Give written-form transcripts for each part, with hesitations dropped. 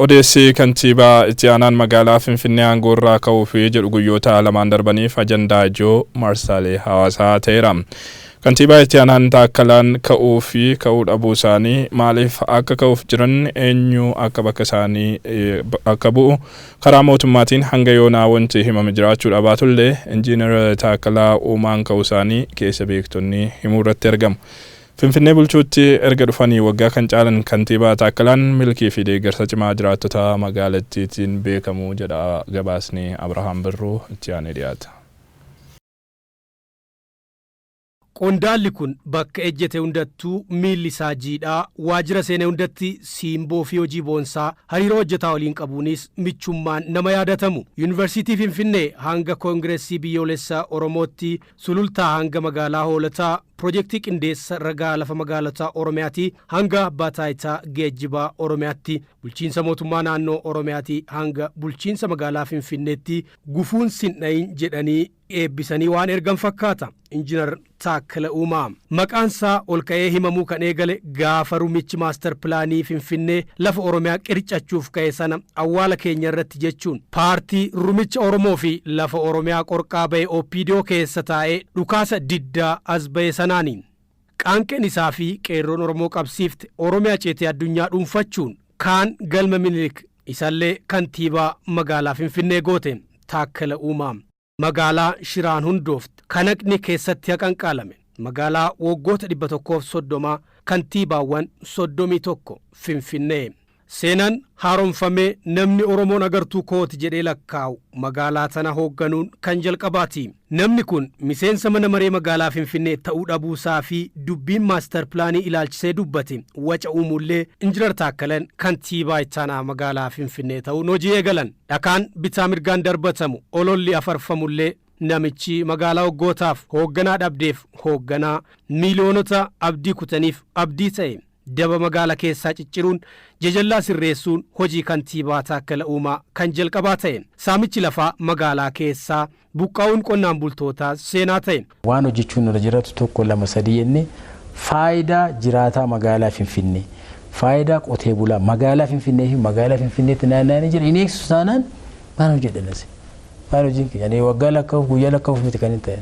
Odeessi kantiibaa itti aanaan magaalaa Finfinnee aangoo irraa ka'uufi jedhu guyyoota lamaan darbaniif ajandaa ijoo marsaalee hawaasaa ta'eera. Kantiibaa itti aanaan Taakkalaan ka'uu fi ka'uu dhabuu isaanii, maaliif akka ka'uuf jiran, eenyu akka bakka isaanii akka bu'u karaa mootummaatiin hanga yoonaa wanti himame jiraachuu dhabaatullee, Injiinar Taakkalaa Uumaan ka'uu isaanii keessa beektonni himuu irratti argamu. Finfinnee bulchuutti erga dhufanii waggaa kan caalan Kantiibaa Taakkalaan milkii fi deeggarsa cimaa jiraattota magaalattiitiin beekamu jedha gabaasni Abrahaam Birruu itti aanee dhiyaata. Qondaalli kun bakka ejjete hundattuu miilli isaa jiidhaa, waajjira seene hundatti siimboo fi hojii boonsaa, hariiroo hojjetaa waliin qabuunis michummaan nama yaadatamu. Yuunivarsiitii Finfinnee hanga Koongireessii Biyyoolessa Oromootti, Sulultaa hanga magaalaa Hoolataa, Pirojektii Qindeessa Ragaa Lafa Magaalotaa Oromiyaatii hanga Abbaa Taayitaa Geejjibaa Oromiyaatti, Bulchiinsa Mootummaa Naannoo Oromiyaatii hanga Bulchiinsa Magaalaa Finfinneetti gufuun sin dhayin jedhanii eebbisanii waan ergan fakkaata. Injinar Taakkala Uumaa. Maqaan isaa ol ka'ee himamuu kan eegale gaafa rumichi maastar pilaanii Finfinnee lafa Oromiyaa qircachuuf ka'e sana awwaala keenya irratti jechuun paartii rumicha Oromoo fi lafa Oromiyaa qorqaa ba'e OPDO keessa taa'ee dhukaasa diddaa as ba'e sanaani. Qaanqeen isaa fi qeerroon Oromoo qabsiifte Oromiyaa ceetee addunyaa dhuunfachuun kaan galma Minilik isallee kantiibaa magaalaa Finfinnee goote. Taakkala Uumaa. Magaalaa shiraan hundoofte, kan haqni keessatti haqanqaalame, magaalaa waggoota 130 kantiibaawwan 31, Finfinnee. Seenaan haaromfamee namni Oromoon agartuu kooti jedhee lakkaa'u magaalaa tana hoogganuun kan jalqabaati. Namni kun miseensa mana maree magaalaa Finfinnee ta'uu dhabuusaa fi dubbiin maastar pilaanii ilaalchisee dubbate waca uumullee, Injinar Taakkalan kantiibaa ittaanaa magaalaa Finfinnee ta'uun hojii eegalan. Dhakaan bitaa mirgaan darbatamu, ololli afarfamullee, namichi magaalaa waggootaaf hoogganaa dhabdeef hoogganaa, miiliyoonota abdii kutaniif abdii ta'e. Daba magaala keessaa cicciruun, jajallaa sirreessuun hojii kantiibaa Taakkala Uumaa kan jalqabaa ta'e. Saamichi lafaa magaalaa keessaa, buqqa'uun qonnaan bultootaas seenaa ta'e. Waan hojjechuun irra jiraatu tokko, lama, sadii jennee faayidaa jiraataa magaalaa Finfinnee, faayidaa qotee bulaa magaalaa Finfinnee fi magaalaa Finfinneetti naanna'anii jiran hin eegsisu taanaan maal hojjedhan asi? Maal hojiin kiyya? Ani waggaa lakkaa'uuf, guyyaa lakkaa'uuf miti kan hin ta'e.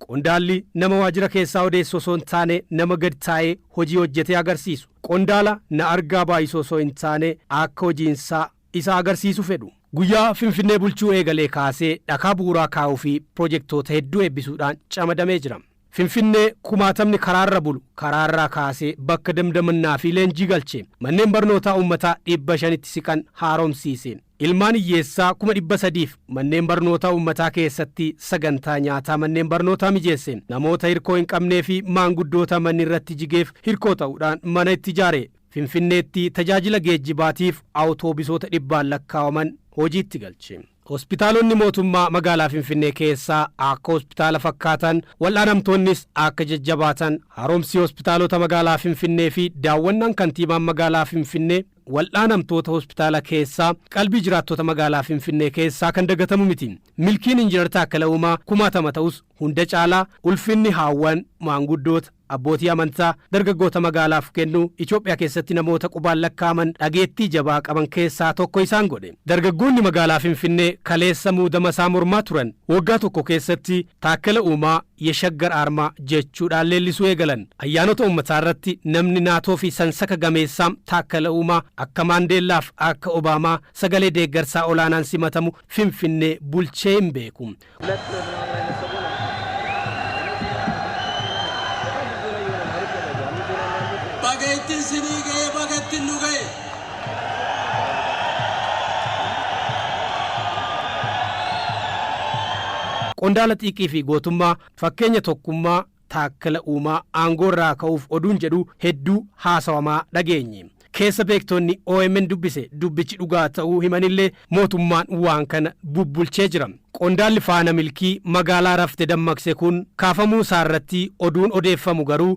Qondaalli nama waajjira keessaa odeessu osoo hin taane nama gad taa'ee hojii hojjetee agarsiisu. Qondaala na argaa baay'isu osoo hin taane akka hojiinsaa isa agarsiisu fedhu. Guyyaa Finfinnee bulchuu eegalee kaasee dhakaa bu'uuraa kaa'uu fi pirojektoota hedduu eebbisuudhaan camadamee jira. Finfinnee kumaatamni karaarra bulu karaarraa kaasee bakka damdamannaa fi leenjii galche. Manneen barnootaa uummataa 500tti siqan haaromsiise. Ilmaan hiyyeessaa 300,000f manneen barnootaa uummataa keessatti sagantaa nyaataa manneen barnootaa mijeesse. Namoota hirkoo hin qabnee fi maanguddoota manni irratti jigeef hirkoo ta'uudhaan mana itti ijaare. Finfinneetti tajaajila geejjibaatiif awutoobisoota dhibbaan lakkaawaman hojiitti galche. Hospitaalonni mootummaa magaalaa Finfinnee keessaa akka hospitaala fakkaatan, wal'aanamtoonnis akka jajjabaatan, haaromsi hospitaalota magaalaa Finfinnee fi daawwannaan kantiibaan magaalaa Finfinnee wal'aanamtoota hospitaala keessaa qalbii jiraattota magaalaa Finfinnee keessaa kan dagatamu miti. Milkiin Injinar Taakkala Uumaa kumaatama ta'us hunda caalaa ulfinni haawwan, maanguddoota, abbootii amantaa, dargaggoota magaalaaf kennu Itoophiyaa keessatti namoota qubaan lakkaa'aman dhageettii jabaa qaban keessaa tokko isaan godhe. Dargaggoonni magaalaa Finfinnee kaleessa muudama isaa mormaa turan waggaa tokko keessatti Taakkala Uumaa Yeshaggar Aarmaa jechuudhaan leellisuu eegalan. Ayyaanota uummataa irratti namni naatoo fi sansaka gameessaa Taakkala Uumaa akka Maandeellaaf akka Obaamaa sagalee deeggarsaa olaanaan simatamu Finfinnee bulchee hin beeku. Baga ittiin sinii ga'e, baga ittiin nu ga'e. Qondaala xiiqii fi gootummaa, fakkeenya tokkummaa Taakkala Uumaa aangoo irraa ka'uuf oduun jedhu hedduu haasawamaa dhageenye. Keessa beektonni omn dubbise dubbichi dhugaa ta'uu himanillee mootummaan waan kana bubbulchee jira. Qondaalli faana milkii magaalaa rafte dammaqse kun kaafamuu isaarratti oduun odeeffamu garuu.